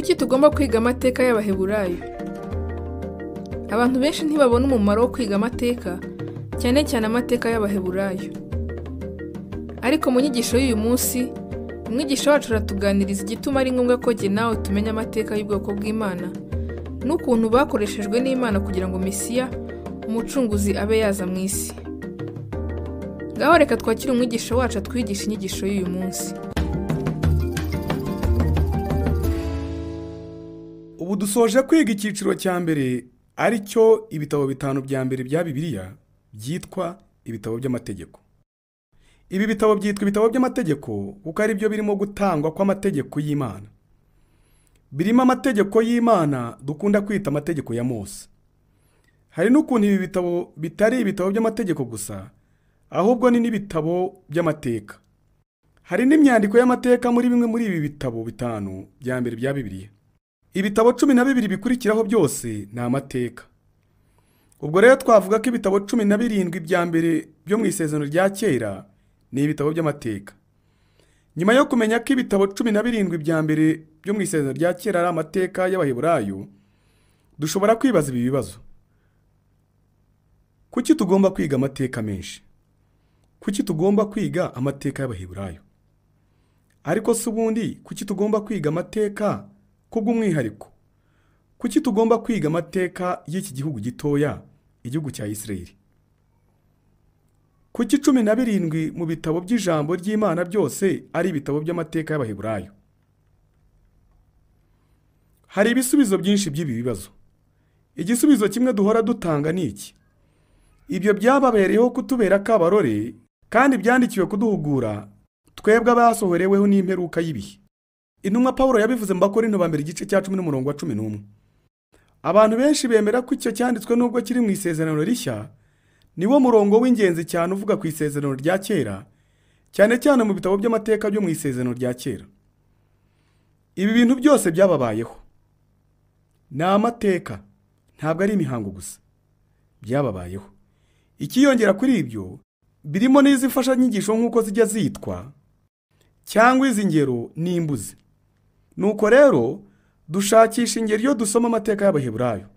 Kuki tugomba kwiga amateka y'Abaheburayo? Abantu benshi ntibabona umumaro wo kwiga amateka, cyane cyane amateka y'Abaheburayo. Ariko mu nyigisho y'uyu munsi, umwigisha wacu aratuganiriza igituma ari ngombwa ko jye nawe tumenya amateka y'ubwoko bw'Imana n'ukuntu bakoreshejwe n'Imana kugira ngo Mesiya, umucunguzi, abe yaza mu isi. Ngaho reka twakire umwigisha wacu atwigisha inyigisho y'uyu munsi. Ubu dusoje kwiga icyiciro cya mbere, ari cyo ibitabo bitanu bya mbere bya Bibiliya byitwa ibitabo by'amategeko. Ibi bitabo byitwa ibitabo by'amategeko kuko ari byo birimo gutangwa kw'amategeko y'Imana. Birimo amategeko y'Imana dukunda kwita amategeko ya Mose. Hari n'ukuntu ibi bitabo bitari ibitabo by'amategeko gusa, ahubwo ni n'ibitabo by'amateka. Hari n'imyandiko y'amateka muri bimwe muri ibi bitabo bitanu bya mbere bya Bibiliya. Ibitabo 12 bikurikiraho byose ni amateka. Ubwo rero twavuga ko ibitabo 17 bya mbere byo mu Isezerano rya Kera ni ibitabo by'amateka. Nyuma yo kumenya ko ibitabo 17 bya mbere byo mu Isezerano rya Kera ari amateka y'Abaheburayo, dushobora kwibaza ibi bibazo. Kuki tugomba kwiga amateka menshi? Kuki tugomba kwiga amateka y'Abaheburayo? Ariko se ubundi kuki tugomba kwiga amateka kubw'umwihariko? Kuki tugomba kwiga amateka y'iki gihugu gitoya, igihugu cya Isirayeli? Kuki 17 mu bitabo by'ijambo ry'Imana byose ari ibitabo by'amateka y'Abaheburayo? Hari ibisubizo byinshi by'ibi bibazo. Igisubizo kimwe duhora dutanga ni iki: ibyo byababereyeho kutubera kabarore, kandi byandikiwe kuduhugura twebwe abasohoreweho n'imperuka y'ibihe. Intumwa Pawulo yabivuze mu Bakorinto ba mbere igice cya 10 n'umurongo wa 11. Abantu benshi bemera ko icyo cyanditswe nubwo kiri mu Isezerano Rishya, niwo murongo w'ingenzi cyane uvuga ku Isezerano rya Kera, cyane cyane mu bitabo by'amateka byo mu Isezerano rya Kera. Ibi bintu byose byababayeho. Ni amateka, ntabwo ari imihango gusa. Byababayeho. Ikiyongera kuri ibyo, birimo n'izi mfashanyigisho nk'uko zijya zitwa, cyangwa izi ngero n'imbuzi. Nuko rero dushakisha ingero iyo dusoma amateka y'Abaheburayo.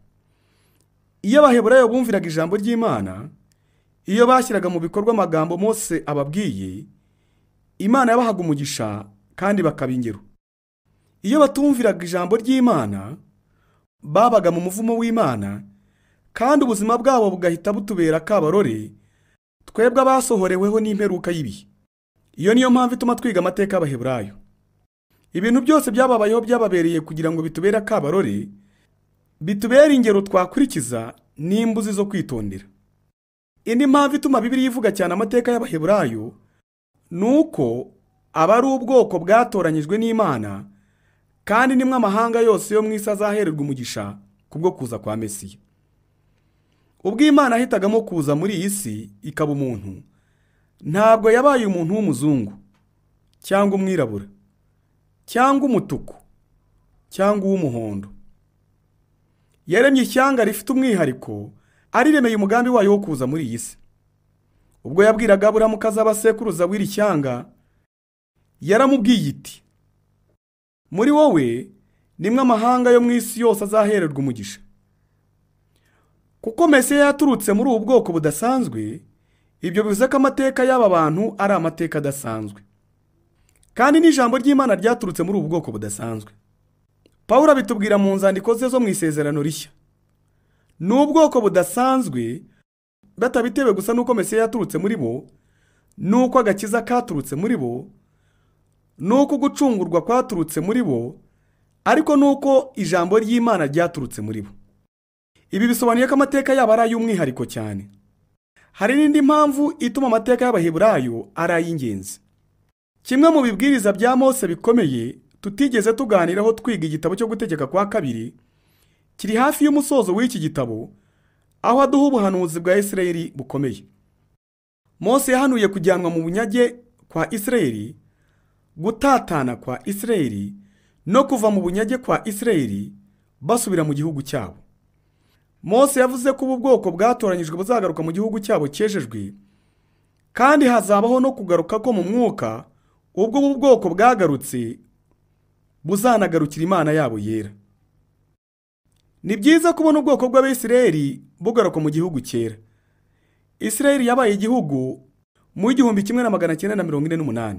Iyo Abaheburayo bumviraga ijambo ry'Imana, iyo bashyiraga mu bikorwa amagambo Mose ababwiye, Imana yabahaga umugisha kandi bakaba ingero. Iyo batumviraga ijambo ry'Imana, babaga mu muvumo w'Imana, kandi ubuzima bwabo bugahita butubera kabarore, twebwe abasohoreweho n'imperuka y'ibihe. Iyo niyo mpamvu ituma twiga amateka y'Abaheburayo. Ibintu byose byababayeho byababereye kugira ngo bitubere akabarore, bitubere ingero twakurikiza n'imbuzi zo kwitondera. Indi mpamvu ituma Bibiliya ivuga cyane amateka y'Abaheburayo ni uko aba ari ubwoko bwatoranyijwe n'Imana, kandi nimwe amahanga yose yo mu isi azahererwa umugisha kubwo kuza kwa Mesiya. Ubwo Imana yahitagamo kuza muri iyi si ikaba umuntu, ntabwo yabaye umuntu w'umuzungu cyangwa umwirabura cyangwa umutuku cyangwa uw'umuhondo. Yaremye ishyanga rifite umwihariko, ariremeye umugambi wayo wo kuza muri iyi si. Ubwo yabwiraga Aburahamu ko azaba sekuruza w'iri shyanga, yaramubwiye iti: muri wowe nimwe amahanga yo mu isi yose azahererwa umugisha. Kuko Mesiya yaturutse muri ubu bwoko budasanzwe, ibyo bivuze ko amateka y'aba bantu ari amateka adasanzwe. Kandi n'ijambo ry'Imana ryaturutse muri ubu bwoko budasanzwe. Pawulo abitubwira mu nzandiko ze zo mu Isezerano Rishya. Ni ubwoko budasanzwe batabitewe gusa n'uko Mesiya yaturutse muri bo, n'uko agakiza katurutse muri bo, n'uko gucungurwa kwaturutse muri bo, ariko n'uko ijambo ry'Imana ryaturutse muri bo. Ibi bisobanuye ko amateka yabo ari ay'umwihariko cyane. Hari n'indi mpamvu ituma amateka y'Abaheburayo ari ay'ingenzi. Kimwe mu bibwiriza bya Mose bikomeye tutigeze tuganiraho twiga igitabo cyo Gutegeka kwa Kabiri, kiri hafi y'umusozo w'iki gitabo, aho aduha ubuhanuzi bwa Isirayeli bukomeye. Mose yahanuye kujyanwa mu bunyage kwa Isirayeli, gutatana kwa Isirayeli, no kuva mu bunyage kwa Isirayeli basubira mu gihugu cyabo. Mose yavuze ko ubu bwoko bwatoranyijwe buzagaruka mu gihugu cyabo cyejejwe, kandi hazabaho no kugaruka ko mu mwuka ubwo ubu bwoko bwagarutse buzanagarukira Imana yabo yera. Ni byiza kubona ubwoko bw'Abisirayeli bugaruka mu gihugu cyera. Isirayeli yabaye igihugu mu 1948.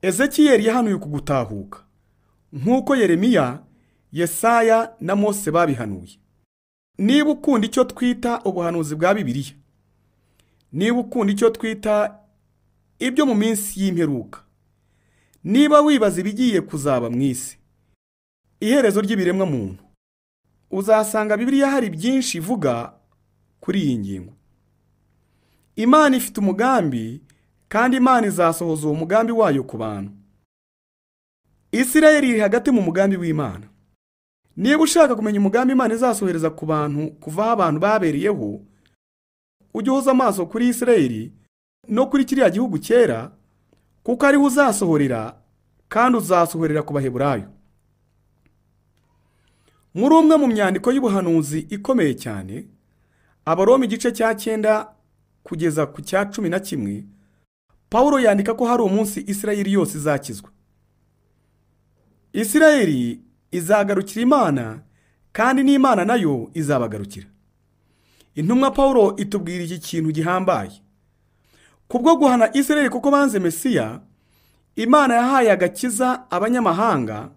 Ezekiyeli yahanuye ku gutahuka nk'uko Yeremiya, Yesaya na Mose babihanuye. Niba ukunda icyo twita ubuhanuzi bwa Bibiliya, niba ukunda icyo twita ibyo mu minsi y'imperuka, niba wibaza ibigiye kuzaba mu isi, iherezo ry'ibiremwa muntu, uzasanga Bibiliya hari byinshi ivuga kuri iyi ngingo. Imana ifite umugambi, kandi Imana izasohoza uwo mugambi wayo ku bantu. Isirayeli iri hagati mu mugambi w'Imana. Niba ushaka kumenya umugambi Imana izasohereza ku bantu kuva aho abantu babereyeho, ujye uhoza amaso kuri Isirayeli no kuri kiriya gihugu cyera, kuko ariho uzasohorera, kandi uzasohorera ku Baheburayo. Muri umwe mu myandiko y'ubuhanuzi ikomeye cyane, Abaroma igice cya 9 kugeza ku cya 11, Pawulo yandika ko hari umunsi Isirayeli yose izakizwa. Isirayeli izagarukira Imana, kandi n'Imana nayo izabagarukira. Intumwa Pawulo itubwira iki kintu gihambaye. Kubwo guhana Isirayeli kuko banze Mesiya, Imana yahaye agakiza abanyamahanga,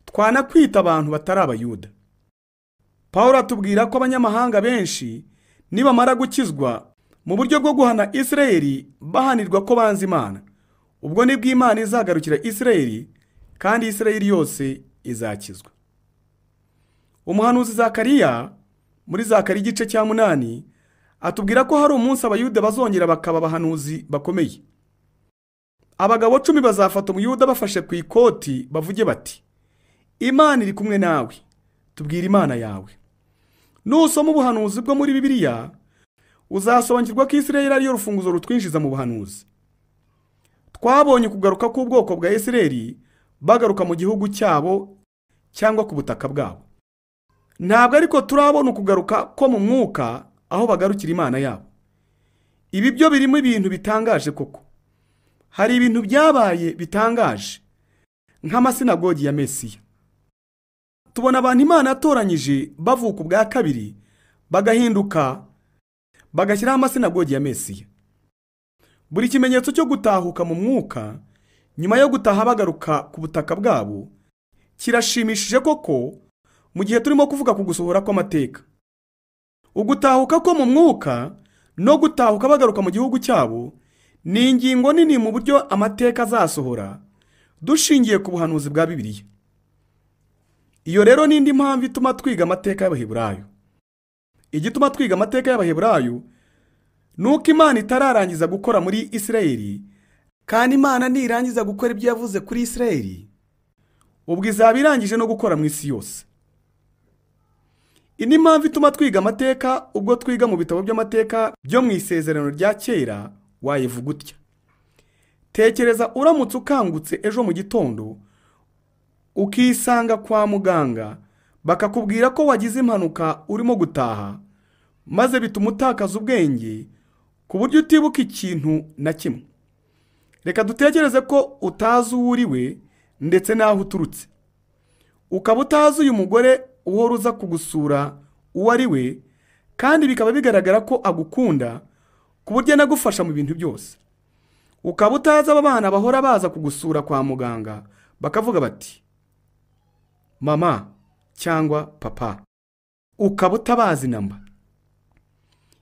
twanakwita abantu batari Abayuda. Pawulo atubwira ko abanyamahanga benshi nibamara gukizwa mu buryo bwo guhana Isirayeli bahanirwa ko banze Imana, ubwo nibwo Imana izagarukira Isirayeli, kandi Isirayeli yose izakizwa. Umuhanuzi Zakariya muri Zakariya igice cya 8 atubwira ko hari umunsi Abayuda bazongera bakaba abahanuzi bakomeye. Abagabo 10 bazafata Umuyuda bafashe ku ikoti bavuge bati: Imana iri kumwe nawe, tubwira Imana yawe. Nusoma ubuhanuzi bwo muri Bibiliya, uzasobanukirwa ko Isirayeli ariyo rufunguzo rutwinjiza mu buhanuzi. Twabonye kugaruka k'ubwoko bwa Isirayeli bagaruka mu gihugu cyabo cyangwa ku butaka bwabo. Ntabwo ariko turabona ukugaruka ko mu mwuka aho bagarukira Imana yabo. Ibi byo birimo ibintu bitangaje koko. Hari ibintu byabaye bitangaje nk'amasinagogi ya Mesiya. Tubona abantu Imana yatoranyije bavuka ubwa kabiri, bagahinduka, bagashyiraho amasinagogi ya Mesiya. Buri kimenyetso cyo gutahuka mu mwuka nyuma yo gutaha bagaruka ku butaka bwabo kirashimishije koko mu gihe turimo kuvuga ku gusohora kw'amateka. Ugutahuka ko mu mwuka no gutahuka bagaruka mu gihugu cyabo ni ingingo nini mu buryo amateka azasohora dushingiye ku buhanuzi bwa Bibiliya. Iyo rero n'indi mpamvu ituma twiga amateka y'Abaheburayo. Igituma twiga amateka y'Abaheburayo nuko Imana itararangiza gukora muri Isirayeli, kandi Imana nirangiza gukora ibyo yavuze kuri Isirayeli, ubwo izaba irangije no gukora mu isi yose. Indi mpamvu ituma twiga amateka ubwo twiga mu bitabo by'amateka byo mu Isezerano rya Kera wayivuga utya: Tekereza uramutse ukangutse ejo mu gitondo ukisanga kwa muganga bakakubwira ko wagize impanuka urimo gutaha, maze bituma utakaza ubwenge ku buryo utibuka ikintu na kimwe. Reka dutekereze ko utazi uwo uriwe ndetse n'aho uturutse, ukaba utazi uyu mugore uhora uza kugusura uwo ari we, kandi bikaba bigaragara ko agukunda ku buryo anagufasha mu bintu byose. Ukaba utazi aba bana bahora baza kugusura kwa muganga bakavuga bati mama cyangwa papa, ukaba utabazi namba.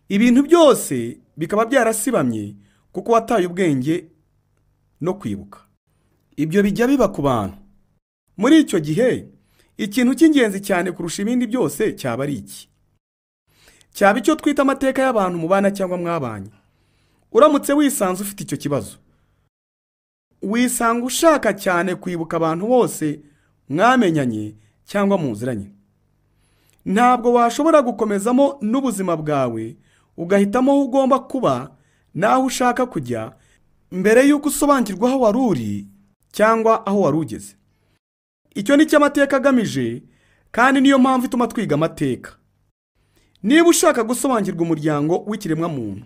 Ibintu byose bikaba byarasibamye kuko wataye ubwenge no kwibuka. Ibyo bijya biba ku bantu. Muri icyo gihe ikintu cy'ingenzi cyane kurusha ibindi byose cyaba ari iki? Cyaba icyo twita amateka y'abantu mubana cyangwa mwabanye. Uramutse wisanze ufite icyo kibazo, wisanga ushaka cyane kwibuka abantu bose mwamenyanye cyangwa muziranye. Ntabwo washobora gukomezamo n'ubuzima bwawe ugahitamo aho ugomba kuba n'aho ushaka kujya mbere y'uko usobanukirwa aho wari uri cyangwa aho wari ugeze. Icyo ni cyo amateka agamije, kandi niyo mpamvu ituma twiga amateka. Niba ushaka gusobanukirwa umuryango w'ikiremwamuntu,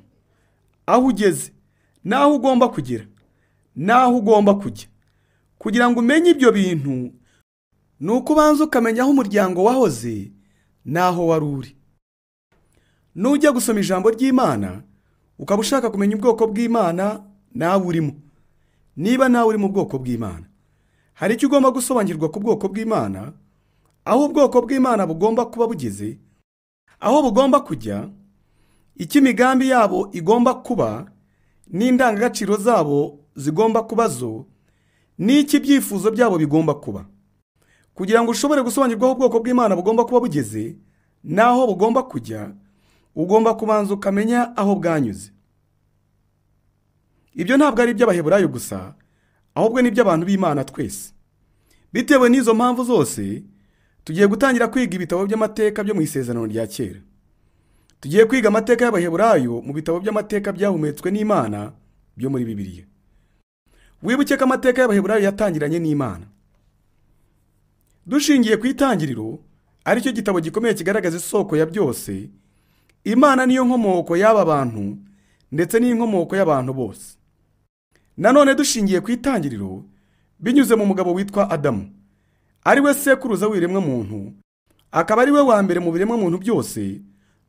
aho ugeze n'aho ugomba kugera n'aho ugomba kujya, Kugira ngo umenye ibyo bintu ni uko ubanza ukamenya aho umuryango wahoze n'aho wari uri. Nujya gusoma ijambo ry'Imana ukaba ushaka kumenya ubwoko bw'Imana nawe urimo, niba nawe uri mu bwoko bw'Imana, hari icyo ugomba gusobanukirwa ku bwoko bw'Imana, aho ubwoko bw'Imana bugomba kuba bugeze, aho bugomba kujya, icyo imigambi yabo igomba kuba, n'indangagaciro zabo zigomba kuba zo, n'icyo ibyifuzo byabo bigomba kuba. Kugira ngo ushobore gusobanukirwa aho ubwoko bw'Imana bugomba kuba bugeze n'aho bugomba kujya, ugomba kubanza ukamenya aho bwanyuze. Ibyo ntabwo ari iby'Abaheburayo gusa, ahubwo ni iby'abantu b'Imana twese. Bitewe n'izo mpamvu zose, tugiye gutangira kwiga ibitabo by'amateka byo mu Isezerano rya Kera. Tugiye kwiga amateka y'Abaheburayo mu bitabo by'amateka byahumetswe n'Imana byo muri Bibiliya. Wibuke ko amateka y'Abaheburayo yatangiranye n'Imana. Dushingiye ku Itangiriro, aricyo gitabo gikomeye kigaragaza isoko ya byose, Imana niyo nkomoko y'aba bantu ndetse n'inkomoko y'abantu bose. Nanone dushingiye ku Itangiriro, binyuze mu mugabo witwa Adamu, ari we sekuruza w'ibiremwa muntu, akaba ari we wa mbere mu biremwa muntu byose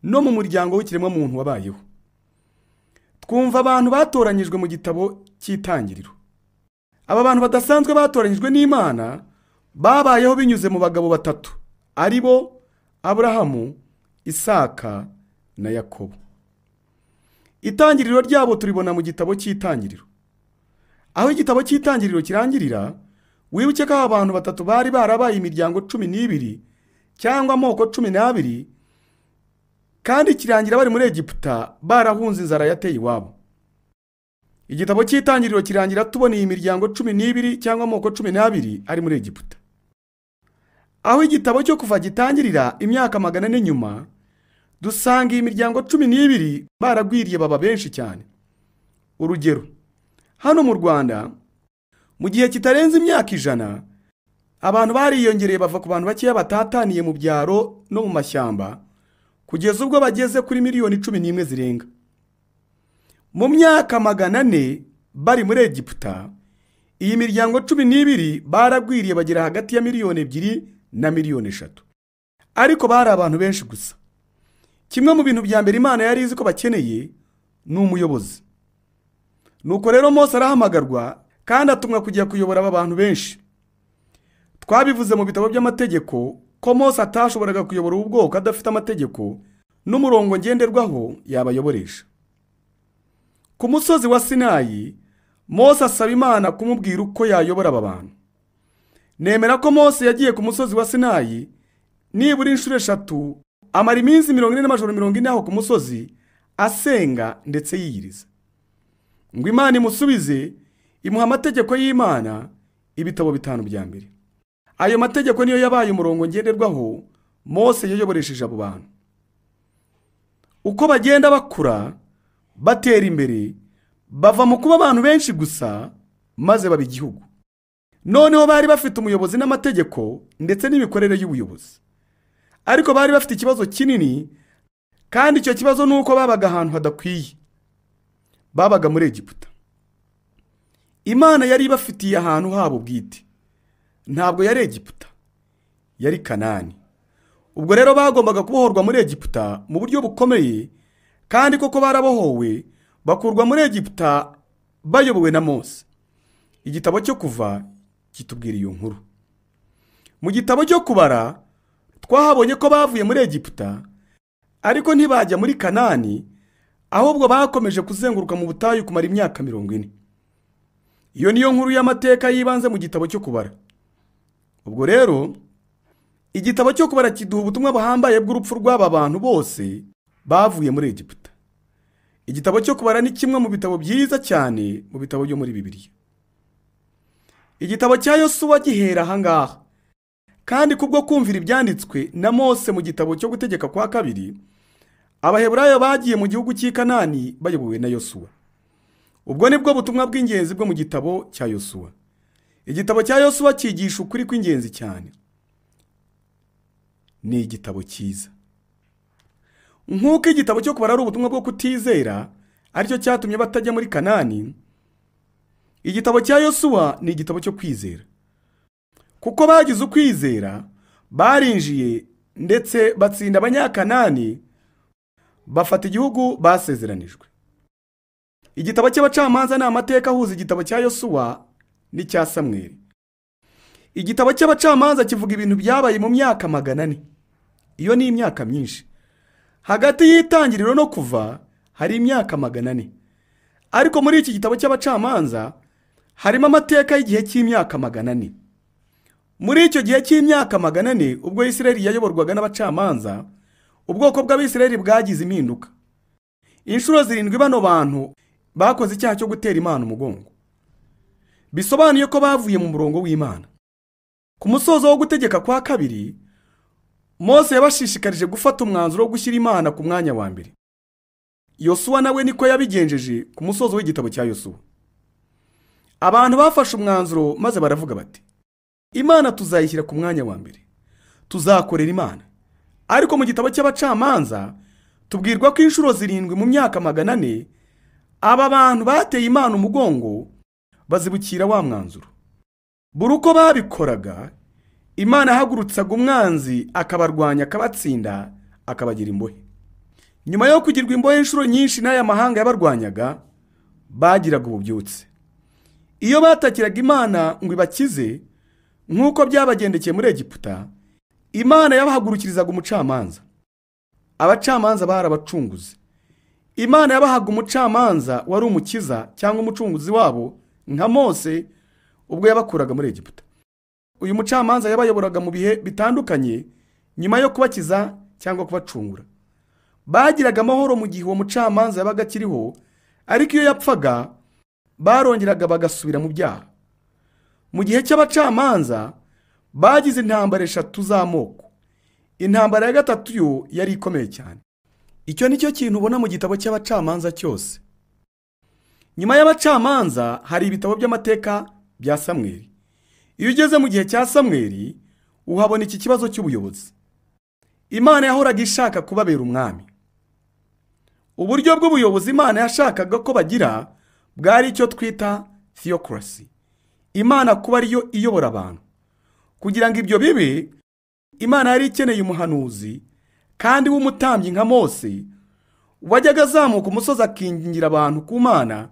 no mu muryango w'ikiremwa muntu wabayeho. Twumva abantu batoranyijwe mu gitabo cy'Itangiriro. Aba bantu badasanzwe batoranyijwe n'Imana babayeho binyuze mu bagabo batatu, ari bo Aburahamu, Isaka na Yakobo. Itangiriro ryabo turibona mu gitabo cy'Itangiriro. Aho igitabo cy'Itangiriro kirangirira, wibuke ko aba bantu batatu bari barabaye imiryango 12 cyangwa amoko 12, kandi kirangira bari muri Egiputa barahunze inzara yateye iwabo. Igitabo cy'Itangiriro kirangira tubona iyi miryango 12 cyangwa amoko 12 ari muri Egiputa. Aho igitabo cyo Kuva gitangirira imyaka 400 nyuma, dusanga iyi miryango 12 baragwiriye baba benshi cyane. Urugero, hano mu Rwanda, mu gihe kitarenze imyaka 100, abantu bariyongereye bava ku bantu bakeya batataniye mu byaro no mu mashyamba, kugeza ubwo bageze kuri miliyoni 11 zirenga. Mu myaka 400 bari muri Egiputa, iyi miryango 12 baragwiriye bagera hagati ya miliyoni 2 na miliyoni 3. Ariko bari abantu benshi gusa. Kimwe mu bintu bya mbere Imana yari izi ko bakeneye ni umuyobozi. Nuko rero Mose arahamagarwa kandi atumwa kujya kuyobora aba bantu benshi. Twabivuze mu bitabo by'amategeko ko Mose atashoboraga kuyobora ubu bwoko adafite amategeko n'umurongo ngenderwaho yabayoboresha. Ku musozi wa Sinayi, Mose asaba Imana kumubwira uko yayobora aba bantu. Nemera ko Mose yagiye ku musozi wa Sinayi nibura inshuro 3, amara iminsi 40 n'amajoro 40 aho ku musozi asenga ndetse yiyiriza, ngo Imana imusubize, imuha amategeko y'Imana, ibitabo 5 bya mbere. Ayo mategeko niyo yabaye umurongo ngenderwaho Mose yayoboresheje abo bantu. Uko bagenda bakura batera imbere, bava mu kuba abantu benshi gusa maze baba igihugu. Noneho bari bafite umuyobozi n'amategeko ndetse n'imikorere y'ubuyobozi. Ariko bari bafite ikibazo kinini, kandi icyo kibazo nuko babaga ahantu hadakwiye. Babaga muri Egiputa. Imana yari ibafitiye ahantu habo bwite. Ntabwo yari Egiputa, yari Kanani. Ubwo rero bagombaga kubohorwa muri Egiputa mu buryo bukomeye, kandi koko barabohowe bakurwa muri Egiputa bayobowe na Mose. Igitabo cyo Kuva kitubwira iyo nkuru. Mu gitabo cyo Kubara twahabonye ko bavuye muri Egiputa, ariko ntibajya muri Kanani, ahubwo bakomeje kuzenguruka mu butayu kumara imyaka 40. Iyo niyo nkuru y'amateka yibanze mu gitabo cyo Kubara. Ubwo rero igitabo cyo Kubara kiduha ubutumwa buhambaye bw'urupfu rw'aba bantu bose bavuye muri Egiputa. Igitabo cyo Kubara ni kimwe mu bitabo byiza cyane mu bitabo byo muri Bibiliya. Igitabo cya Yosuwa gihera ahangaha. Kandi kubwo kumvira ibyanditswe na Mose mu gitabo cyo Gutegeka kwa Kabiri, Abaheburayo bagiye mu gihugu cy'i Kanani bayobowe na Yosuwa. Ubwo nibwo butumwa bw'ingenzi bwo mu gitabo cya Yosuwa. Igitabo cya Yosuwa cyigisha ukuri kw'ingenzi cyane. Ni igitabo cyiza. Nk'uko igitabo cyo Kubara ari ubutumwa bwo kutizera, aricyo cyatumye batajya muri Kanani, Igitabo cya Yosuwa ni igitabo cyo kwizera. Kuko bagize ukwizera, barinjiye ndetse batsinda Abanyakanani, bafata igihugu basezeranijwe. Igitabo cy'abacamanza ni amateka ahuza igitabo cya Yosuwa n'icya Samweli. Igitabo cy'abacamanza kivuga ibintu byabaye mu myaka 400. Iyo ni imyaka myinshi. Hagati y'itangiriro no kuva hari imyaka 400. Ariko muri iki gitabo cy'abacamanza harimo amateka y'igihe cy'imyaka 400. Muri icyo gihe cy'imyaka 400 ubwo Isirayeli yayoborwaga n'abacamanza, ubwoko bw'Abisirayeli bwagize impinduka. Inshuro 7 bano bantu bakoze icyaha cyo gutera Imana umugongo. Bisobanuye ko bavuye mu murongo w'Imana. Ku musozo wo gutegeka kwa kabiri, Mose yabashishikarije gufata umwanzuro wo gushyira Imana ku mwanya wa mbere. Yosuwa nawe niko yabigenjeje ku musozo w'igitabo cya Yosuwa. Abantu bafashe umwanzuro maze baravuga bati: Imana tuzayishyira ku mwanya wa mbere, tuzakorera Imana. Ariko mu gitabo cy'abacamanza tubwirwa ko inshuro 7 mu myaka 400 aba bantu bateye Imana umugongo bazibukira wa mwanzuro. Buri uko babikoraga, Imana yahagurutsaga umwanzi akabarwanya, akabatsinda, akabagira imbohe. Nyuma yo kugirwa imbohe inshuro nyinshi n'aya mahanga yabarwanyaga, bagiraga ububyutse. Iyo batakiraga Imana ngo ibakize, nk'uko byabagendekeye muri Egiputa, Imana yabahagurukirizaga umucamanza. Abacamanza barabacunguzi. Imana yabahaga umucamanza wari umukiza cyangwa umucunguzi wabo nka Mose ubwo yabakuraga muri Egiputa. Uyu mucamanza yabayoboraga mu bihe bitandukanye nyuma yo kubakiza cyangwa kubacungura. Bagiraga amahoro mu gihe uwo mucamanza yabaga akiriho, ariko iyo yapfaga barongeraga bagasubira mu byaha. Mu gihe cy'abacamanza bagize intambara 3 z'amoko. Intambara ya gatatu yo yari ikomeye cyane. Icyo nicyo kintu ubona mu gitabo cy'abacamanza cyose. Nyuma y'abacamanza hari ibitabo by'amateka bya Samweli. Iyo ugeze mu gihe cya Samweli uhabona iki kibazo cy'ubuyobozi. Imana yahoraga ishaka kubabera umwami. Uburyo bw'ubuyobozi Imana yashakaga ko bagira bwari icyo twita theocracy. Imana kuba ariyo iyobora abantu. Kugira ngo ibyo bibe, Imana yari ikeneye umuhanuzi kandi w'umutambyi nka Mose, wajyaga azamuka umusozi akingingira abantu ku Mana,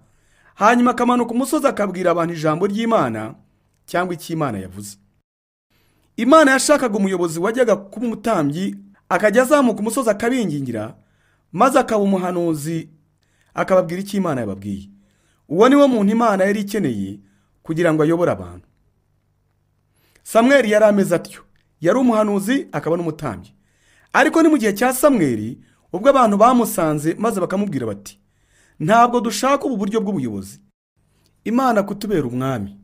hanyuma akamanuka umusozi akabwira abantu ijambo ry'Imana cyangwa icyo Imana yavuze. Imana yashakaga umuyobozi wajyaga kuba umutambyi, akajya azamuka umusozi akabingingira, maze akaba umuhanuzi akababwira icyo Imana yababwiye. Uwo niwo muntu Imana yari ikeneye kugira ngo ayobore abantu. Samweli yari ameze atyo. Yari umuhanuzi akaba n'umutambyi. Ariko ni mu gihe cya Samweli ubwo abantu bamusanze maze bakamubwira bati: ntabwo dushaka ubu buryo bw'ubuyobozi, Imana kutubera umwami,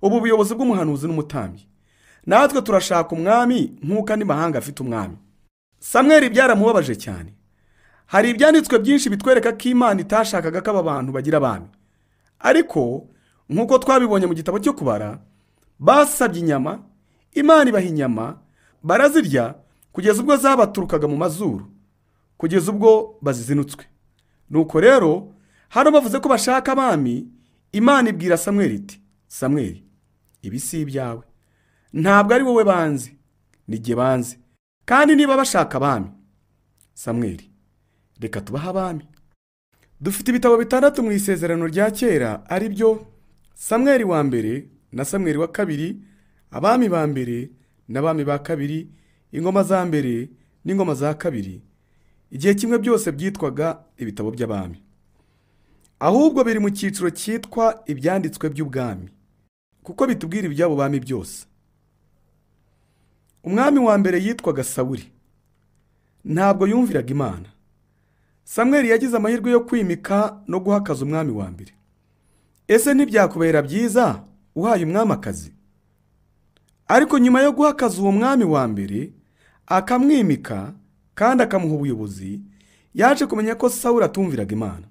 ubu buyobozi bw'umuhanuzi n'umutambyi. Natwe turashaka umwami nk'uko andi mahanga afite umwami. Samweli byaramubabaje cyane. Hari ibyanditswe byinshi bitwereka ko Imana itashakaga ko aba bantu bagira abami. Ariko nk'uko twabibonye mu gitabo cyo kubara, basabye inyama, Imana ibaha inyama, barazirya kugeza ubwo zabaturukaga mu mazuru, kugeza ubwo bazizinutswe. Nuko rero hano bavuze ko bashaka abami, Imana ibwira Samweli iti: Samweli, ibi si ibyawe, ntabwo ari wowe banzi, ni jye banzi. Kandi niba bashaka abami, Samweli, reka tubahe abami. Dufite ibitabo 6 mu isezerano rya kera, ari byo Samweli wa mbere na Samweli wa kabiri, abami ba mbere n'abami ba kabiri, ingoma za mbere n'ingoma za kabiri. Igihe kimwe byose byitwaga ibitabo by'abami. Ahubwo biri mu cyiciro cyitwa ibyanditswe by'ubwami, kuko bitubwira iby'abo bami byose. Umwami wa mbere yitwaga Sawuli. Ntabwo yumviraga Imana. Samweli yagize amahirwe yo kwimika no guhakaza umwami wa mbere. Ese ntibyakubera byiza uhaye umwami akazi? Ariko nyuma yo guhakaza uwo mwami wa mbere, akamwimika kandi akamuha ubuyobozi, yaje kumenya ko Sawuli atumviraga Imana.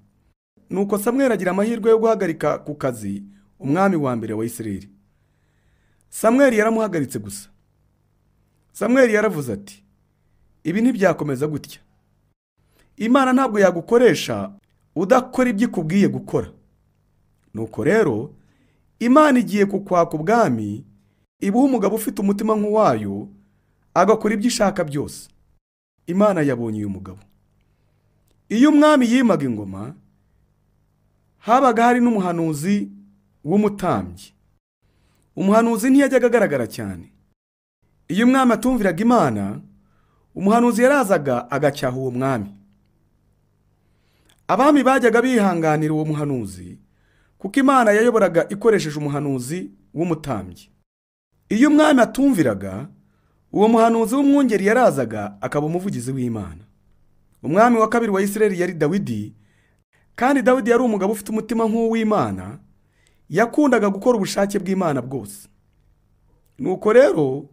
Nuko Samweli agira amahirwe yo guhagarika ku kazi umwami wa mbere wa Isirayeli. Samweli yaramuhagaritse gusa. Samweli yaravuze ati: ibi ntibyakomeza gutya. Imana ntabwo yagukoresha udakora ibyo ikubwiye gukora. Nuko rero Imana igiye kukwaka ubwami, ibuha umugabo ufite umutima nk'uwayo, agakora ibyo ishaka byose. Imana yabonye uyu mugabo. Iyo umwami yimaga ingoma, habaga hari n'umuhanuzi w'umutambyi. Umuhanuzi ntiyajyaga agaragara cyane. Iyo umwami atumviraga Imana, umuhanuzi yarazaga agacyaha uwo mwami. Abami bajyaga bihanganira uwo muhanuzi, kuko Imana yayoboraga ikoresheje umuhanuzi w'umutambyi. Iyo umwami atumviraga, uwo muhanuzi w'umwungeri yarazaga akaba umuvugizi w'Imana. Umwami wa kabiri wa Isirayeli yari Dawidi, kandi Dawidi yari umugabo ufite umutima nk'uw'Imana, yakundaga gukora ubushake bw'Imana bwose. Nuko rero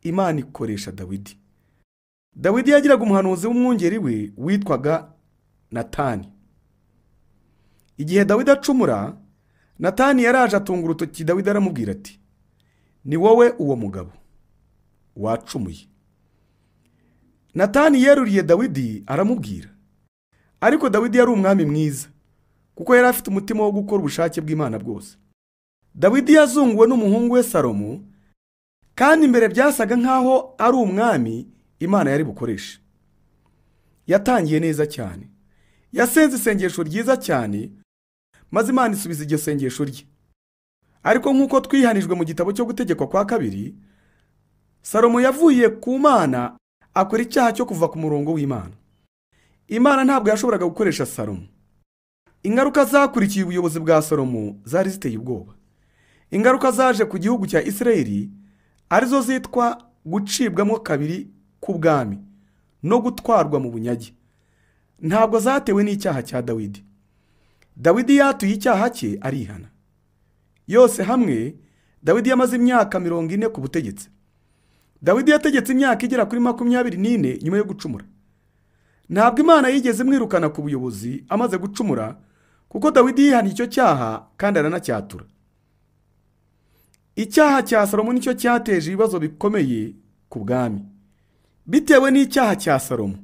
Imana ikoresha Dawidi. Dawidi yagiraga umuhanuzi w'umwungeri we witwaga Natani. Igihe Dawidi acumura, Natani yaraje atunga urutoki Dawidi aramubwira ati: "Ni wowe uwo mugabo wacumuye." Natani yeruriye Dawidi aramubwira. Ariko Dawidi yari umwami mwiza, kuko yari afite umutima wo gukora ubushake bw'Imana bwose. Dawidi yazunguwe n'umuhungu we Salomo, kandi imbere byasaga nkaho ari umwami Imana yari bukoreshe. Yatangiye neza cyane. Yasenze isengesho ryiza cyane, maze Imana isubiza iryo sengesho rye. Ariko nk'uko twihanijwe mu gitabo cyo gutegekwa kwa kabiri, Salomo yavuye ku Mana akora icyaha cyo kuva ku murongo w'Imana. Imana ntabwo yashoboraga gukoresha Salomo. Ingaruka zakurikiye ubuyobozi bwa Salomo zari ziteye ubwoba. Ingaruka zaje ku gihugu cya Isirayeli arizo zitwa gucibwamo kabiri k'ubwami no gutwarwa mu bunyage, ntabwo zatewe n'icyaha cya Dawidi. Dawidi yatuye icyaha cye arihana. Yose hamwe Dawidi yamaze imyaka 40 ku butegetsi. Dawidi yategetse imyaka igera kuri 24 nyuma yo gucumura. Ntabwo Imana yigeze imwirukana ku buyobozi amaze gucumura, kuko Dawidi yihana icyo cyaha kandi aranacyatura. Icyaha cya Salomo nicyo cyateje ibibazo bikomeye ku bwami. Bitewe n'icyaha cya Salomo,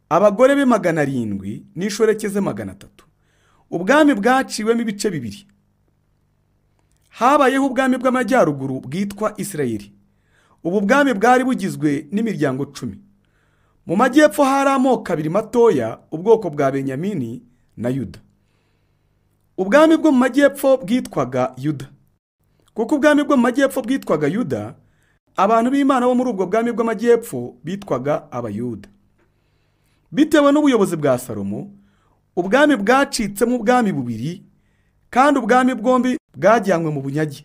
abagore be 700 n'ishoreke ze 300, ubwami bwaciwemo ibice bibiri. Habayeho ubwami bw'amajyaruguru bwitwa Isirayeli. Ubu bwami bwari bugizwe n'imiryango 10. Mu majyepfo hari amoko abiri matoya, ubwoko bwa Benyamini na Yuda. Ubwami bwo mu majyepfo bwitwaga Yuda. Kuko ubwami bwo mu majyepfo bwitwaga Yuda, abantu b'Imana bo muri ubwo bwami bw'amajyepfo bitwaga Abayuda. Bitewe n'ubuyobozi bwa Salomo, ubwami bwacitsemo ubwami bubiri, kandi ubwami bwombi bwajyanywe mu bunyage.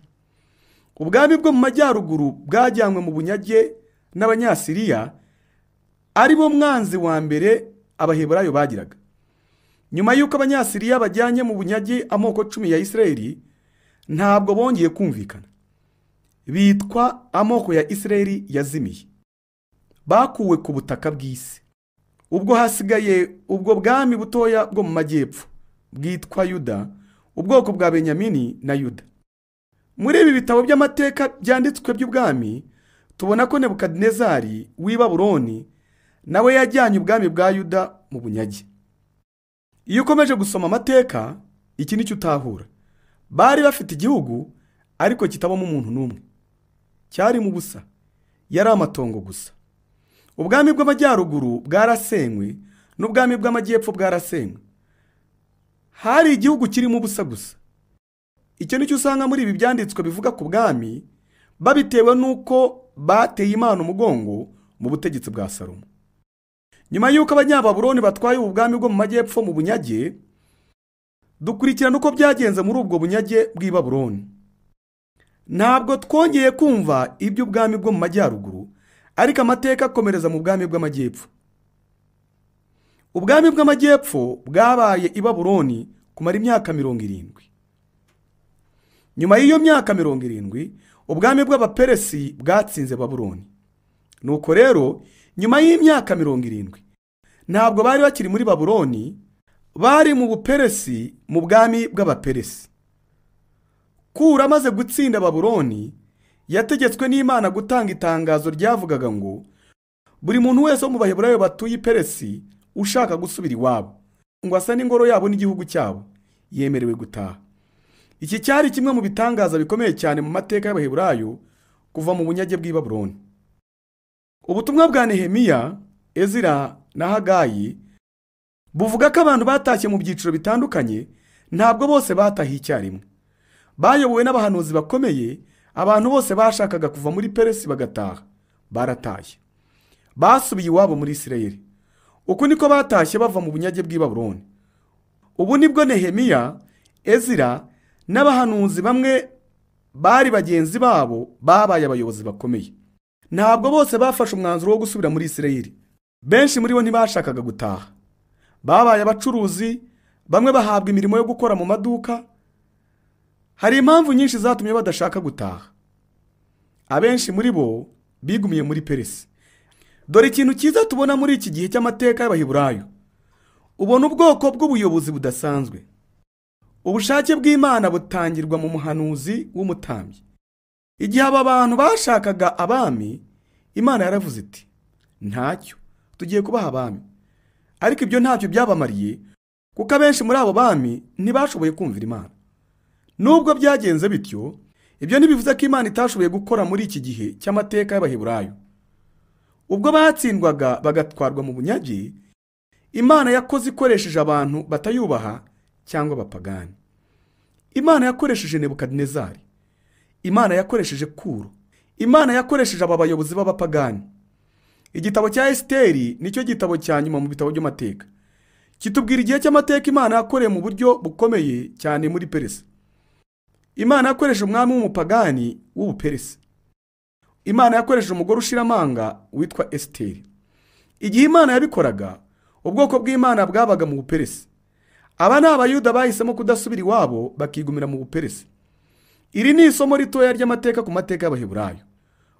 Ubwami bwo mu majyaruguru bwajyanywe mu bunyage n'Abanyasiriya, ari bo mwanzi wa mbere Abaheburayo bagiraga. Nyuma y'uko Abanyasiriya bajyanye mu bunyage amoko 10 ya Isirayeli, ntabwo bongeye kumvikana. Bitwa amoko ya Isirayeli yazimiye. Bakuwe ku butaka bw'isi. Ubwo hasigaye ubwo bwami butoya bwo mu majyepfo bwitwa Yuda, ubwoko bwa Benyamini na Yuda. Muri ibi bitabo by'amateka byanditswe by'ubwami, tubona ko Nebukadinezari w'i Babuloni nawe yajyanye ubwami bwa Yuda mu bunyage. Iyo ukomeje gusoma amateka, iki nicyo utahura. Bari bafite igihugu ariko kitabamo umuntu n'umwe. Cyari mu busa, yari amatongo gusa. Ubwami bw'amajyaruguru bwarasenywe n'ubwami bw'amajyepfo bwarasenywe. Hari igihugu kirimo ubusa gusa. Icyo nicyo usanga muri ibi byanditswe bivuga ku bwami, babitewe nuko bateye Imana umugongo mu butegetsi bwa Salomo. Nyuma y'uko Abanyababuloni batwaye ubwami bwo mu majyepfo mu bunyage, dukurikirana uko byagenze muri ubwo bunyage bw'i Babuloni. Ntabwo twongeye kumva iby'ubwami bwo mu majyaruguru, ariko amateka akomereza mu bwami bw'amajyepfo. Ubwami bw'amajyepfo bwabaye i Babuloni kumara imyaka 70. Nyuma y'iyo myaka 70, ubwami bw'Abaperesi bwatsinze Babuloni. Nuko rero nyuma y'imyaka 70, ntabwo bari bakiri muri Babuloni, bari mu Buperesi, mu bwami bw'Abaperesi. Kuro amaze gutsinda Babuloni, yategetswe n'Imana gutanga itangazo ryavugaga ngo buri muntu wese wo mu Baheburayo batuye i Peresi ushaka gusubira iwabo ngo asa n'ingoro yabo n'igihugu cyabo yemerewe gutaha. Iki cyari kimwe mu bitangaza bikomeye cyane mu mateka y'Abaheburayo kuva mu bunyage bw'i Babuloni. Ubutumwa bwa Nehemiya, Ezira na Hagayi buvuga ko abantu batashye mu byiciro bitandukanye, ntabwo bose batahiye icyarimwe. Bayobowe n'abahanuzi bakomeye, abantu bose bashakaga kuva muri Peresi bagataha, baratashye. Basubiye iwabo muri Isirayeli. Uku niko batashye bava mu bunyage bw'i Babuloni. Ubu nibwo Nehemiya, Ezira n'abahanuzi bamwe bari bagenzi babo babaye abayobozi bakomeye. Ntabwo bose bafashe umwanzuro wo gusubira muri Isirayeli. Benshi muri bo ntibashakaga gutaha. Babaye abacuruzi, bamwe bahabwa imirimo yo gukora mu maduka. Hari impamvu nyinshi zatumye badashaka gutaha. Abenshi muri bo bigumiye muri Peresi. Dore ikintu cyiza tubona muri iki gihe cy'amateka y'Abaheburayo. Ubona ubwoko bw'ubuyobozi budasanzwe. Ubushake bw'Imana butangirwa mu muhanuzi w'umutambyi. Igihe aba bantu bashakaga abami, Imana yaravuze iti: ntacyo, tugiye kubaha abami. Ariko ibyo ntacyo byabamariye, kuko abenshi muri abo bami ntibashoboye kumvira Imana. Nubwo byagenze bityo, ibyo ntibivuze ko Imana itashoboye gukora muri iki gihe cy'amateka y'Abaheburayo. Ubwo batsindwaga bagatwarwa mu bunyage, Imana yakoze ikoresheje abantu batayubaha cyangwa abapagani. Imana yakoresheje Nebukadinezari. Imana yakoresheje Kuro. Imana yakoresheje aba bayobozi b'abapagani. Igitabo cya Esiteri nicyo gitabo cya nyuma mu bitabo by'amateka. Kitubwira igihe cy'amateka Imana yakoreye mu buryo bukomeye cyane muri Peresi. Imana yakoresheje umwami w'umupagani w'Ubuperesi. Imana yakoresheje umugore ushira amanga witwa Esiteri. Igihe Imana yabikoraga, ubwoko bw'Imana bwabaga mu Buperesi. Aba ni Abayuda bahisemo kudasubira iwabo bakigumira mu Buperesi. Iri ni isomo ritoya ry'amateka ku mateka y'Abaheburayo.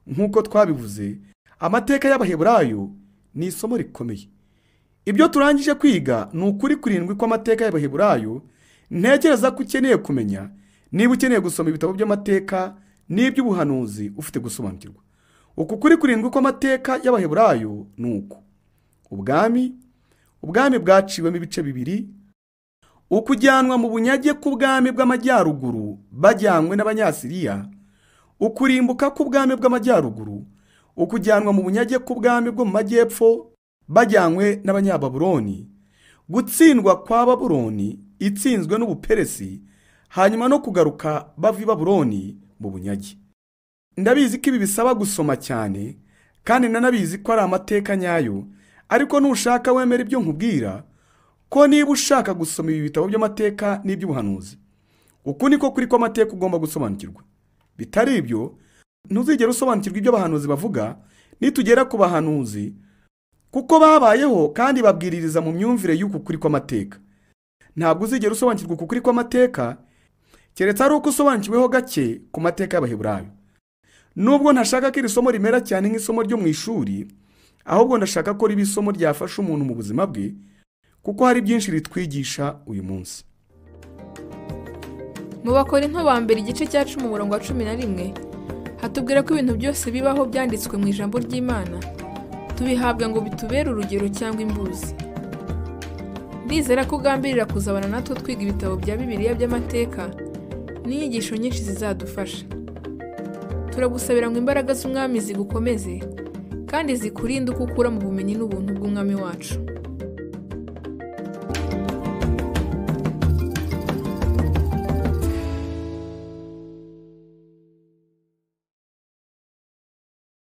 Nk'uko twabivuze, amateka y'Abaheburayo ni isomo rikomeye. Ibyo turangije kwiga ni ukuri kurindwi kw'amateka y'Abaheburayo. Ntekereza ko ukeneye kumenya niba ukeneye gusoma ibitabo by'amateka n'iby'ubuhanuzi ufite gusobanukirwa. Uku kuri kurindwi kw'amateka y'Abaheburayo ni uku: ubwami bwaciwemo ibice bibiri, ukujyanwa mu bunyage k'ubwami bw'amajyaruguru bajyanywe n'Abanyasiriya, ukurimbuka k'ubwami bw'amajyaruguru, ukujyanwa mu bunyage k'ubwami bwo mu majyepfo bajyanywe n'Abanyababuloni, gutsindwa kwa Babuloni itsinzwe n'Ubuperesi, hanyuma no kugaruka bava i Babuloni mu bunyage. Ndabizi ko ibi bisaba gusoma cyane, kandi nanabizi ko ari amateka nyayo, ariko nushaka wemera ibyo nkubwira, ko niba ushaka gusoma ibi bitabo by'amateka n'iby'ubuhanuzi, uku niko kuri kw'amateka ugomba gusobanukirwa. Bitari ibyo, ntuzigera usobanukirwa ibyo abahanuzi bavuga nitugera ku bahanuzi, kuko babayeho kandi babwiririza mu myumvire y'uku kuri kw'amateka. Ntabwo uzigera usobanukirwa uku kuri kw'amateka keretse ari uko usobanukiweho gake ku mateka y'Abaheburayo. Nubwo ntashaka ko iri somo rimera cyane nk'isomo ryo mu ishuri, ahubwo ndashaka ko riba isomo ryafasha umuntu mu buzima bwe, kuko hari byinshi ritwigisha uyu munsi. Mu Bakorinto ba mbere igice cya 10 umurongo wa 11 hatubwira ko ibintu byose bibaho byanditswe mu ijambo ry'Imana, tubihabwa ngo bitubere urugero cyangwa imbuzi. Ndizera ko ugambirira kuzabana natwe twiga ibitabo bya Bibiliya by'amateka n'inyigisho nyinshi zizadufasha. Turagusabira ngo imbaraga z'Umwami zigukomeze kandi zikurinde uko ukura mu bumenyi n'ubuntu bw'Umwami wacu.